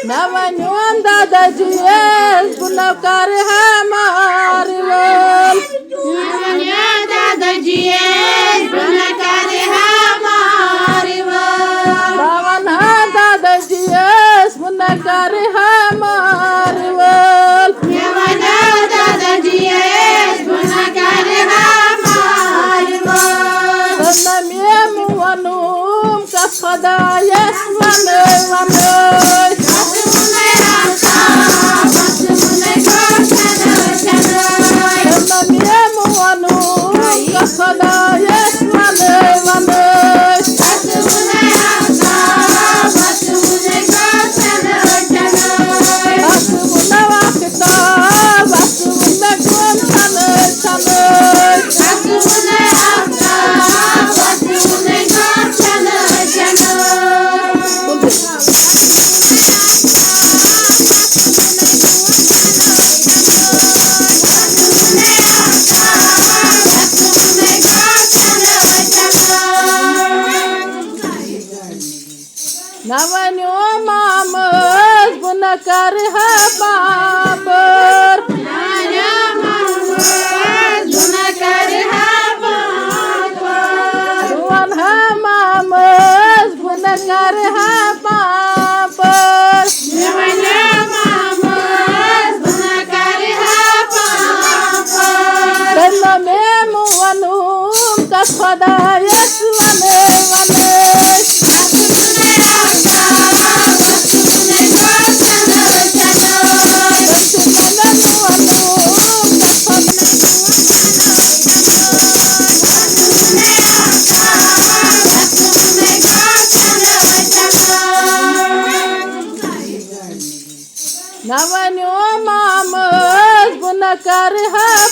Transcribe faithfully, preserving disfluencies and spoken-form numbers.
مےٚ وَنیوم دادا جی یَس، بہٕ نہ کَرٕ ہا مارٕ وول۔ مےٚ وَنیوم دادا جی یَس، بہٕ نہ کَرٕ ہا مارٕ وول۔ بہٕ وَنہٕ ہا دادا جی یَس، بہٕ نہ کَرٕ ہا مارٕ وول۔ مےٚ وَنیوم دادا جی یَس، بہٕ نہ کَرٕ ہا مارٕ وول۔ تہٕ نہ مےٚ ووٚنُم کَتھ خۄدایَس وَنَے وَنَے۔ تہٕ نہ مےٚ ووٚنُم کَتھ خۄدایَس وَنَے وَنَے۔ بس وُنہ وقتا، بس وُنہ گوم چنے چنے۔ بس وُنہ وقتا، بس وُنہ گوم چنے چنے۔ مےٚ وَنیو مامَس، بہٕ نہ کَرٕ ہا پاپَر۔ بہٕ وَنہٕ ہا مامَس، بہٕ نہ کَرٕ ہا پاپَر۔ تٔمۍ دوٚپ، مےٚ مہٕ وَنُم، تَس خۄدایَس وَنَے وَنَے۔ مےٚ وَنیو مامَس، بہٕ نہ کَرٕ ہا